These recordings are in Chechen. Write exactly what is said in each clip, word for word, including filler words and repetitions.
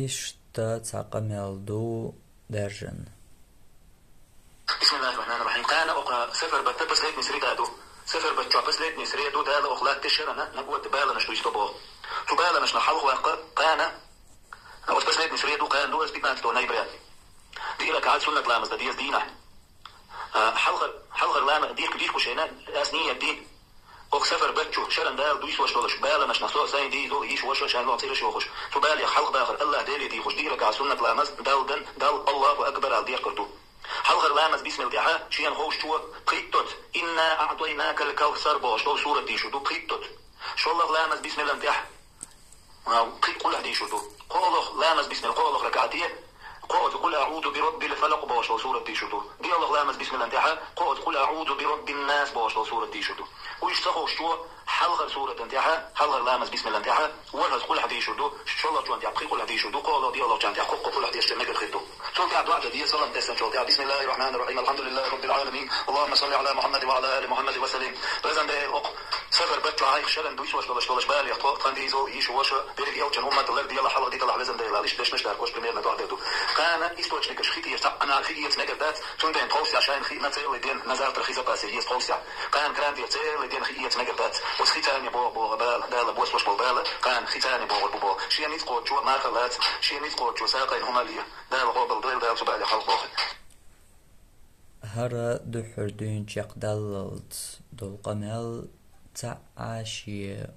Иштта цхьа къамел ду даьржина. بسم الله الرحمن الرحيم. Къаьна оха сафар бетта последний среда ду. Сафар бетта последний среда Дала оха латташ шерана наготта баланаш дуйсто боху. Цу баланашна хьалха ваккха къаьна, оцу последний среда къаьна ду аса, пятнадцатого ноября. Диъ ракаӀат суннат ламаз дан деза дийнахь. А, хьалхар, хьалхар лама дихка дихкуш шайна, ас ният ди. Оха сафар бетта шеран Дала дуйсош долуш баланашна со, сайн дийзо, йиш, ваша, шайн лоха цӀераш йохуш. Цу балех хьалха дахар Аллах Деле дийхуш, диъ ракаӀат суннат ламаз, Далла дан, Далла Аллаху Акбар ала дехкар ду. Хьалхар ламаз бисмилла тӀехьа шена ховшчо пхийттоц «Инна аӀтайнакал кавсар» бохуш долу сурат дийшур ду, пхийттоц. ШолгӀа ламаз бисмиллан тӀехьа А, кхин къулхьа дийшур ду. КхоалгӀа ламаз бисмилла, кхоалгӀа ракаӀате, кхоалгӀа «Къул аӀузу би раббил фалакъ» бохуш долу сурат дийшур ду. ДиъалгӀа ламаз бисмиллан тӀехьа, кхоалгӀа «Къул аӀузу би раббин нас» бохуш долу сурат дийшур ду. Уьш ца ховшчо, хьалхара суратан тӀехьа, хьалхара ламаз бисмиллан тӀехьа, ворхӀаза къулхьа дийшур ду, шолгӀачун тӀехьа пхи къулхьа дийшур ду, кхоалгӀа, диъалгӀачун тӀехьа кхоккхо къулхьа деш мегар хир ду. Цул тӀехьа дуӀа дан деза, салам тесначул тӀехьа. بسم الله الرحمن الرحيم. الحمد لله رب العالمين. اللهم صل على محمد وعلى آل محمد وسلم. Везан Дела, оха сафар бетта хьайх шеран дуйсош долуш долуш балех тхо, тхан дийзо, йиш, ваша, берриг элчан уммат лар делахь, хьалха диталахь, везан Дела, иштта дешнаш дар кхош примерно дуьхьал дер ду. Къаьна источникаш хи тешаш цхьаъ анхьа хи эца мегар дац, цундела тховсехь шайна хиъна целый день, на завтра хи запасе еза тховсехь. Къаьна кран тӀера целый день хи эца мегар дац. Оцу хи царне богӀу богӀу бала, Дала босуш болу бала, къаьна хи царне богӀур бу богӀу. Шен ницкъ кхочо марха лаца, шен ницкъ кхочо сагӀина хӀума ле. Дала къобал дойла, Дала цу балех хьалха боху. ХӀара дуьххьара дуьйна чекхдаллалц долу къамел цхьаъ а шен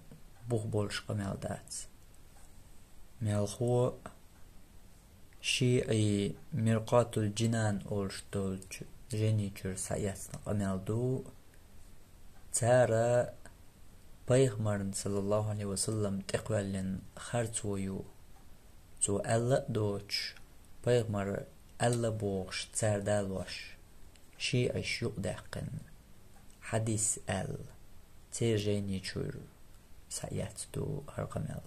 бух болуш къамел дац. Мелхо а, шиӀий Миркъатул Джинан олуш долчу жайни чуьра схьаэцна къамел ду, цара пайхамарна, саллаллаху Ӏалайхи ва саллам, тӀекхоьллина харцо ю, цо аьлла а доцуш, пайхамара аьлла бохуш цара далош, шиӀаш юкъадаьккхина, хьадис аьлла, церан жайни чуьра схьаэцна ду хӀара къамел.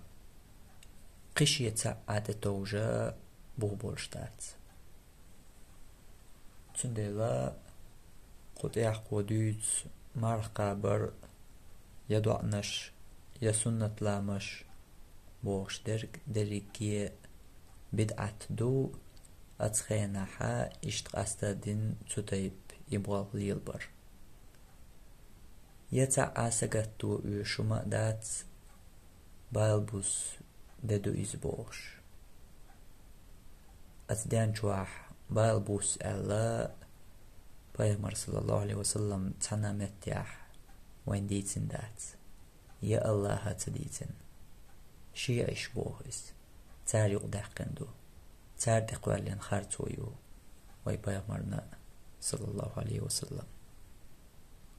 Кхин шен цхьаъ а тӀетовжа бух болуш дац. Цундела кху тӀехь кхо дуьйцу марха кхабар, я доӀанаш, я суннат ламазаш бохуш дерг дерриге бидӀат ду, оцу хенахь иштта къастадина цу тайпа и болх лелабар. Я цхьаъ а сагатдо оьшу хӀума а дац, бала буссу де ду иза бохуш. Оцу ден чохь бала буссу аьлла, пайхамара, саллаллаху Ӏалайхи ва саллам, цхьана а меттехь вайна дийцина дац. Я Аллахьа ца дийцина. ШиӀаш боху иза. Цара юкъадаьккхина ду. Цара тӀекхоьллина харцо ю вай пайхамарна, саллаллаху Ӏалайхи ва саллам.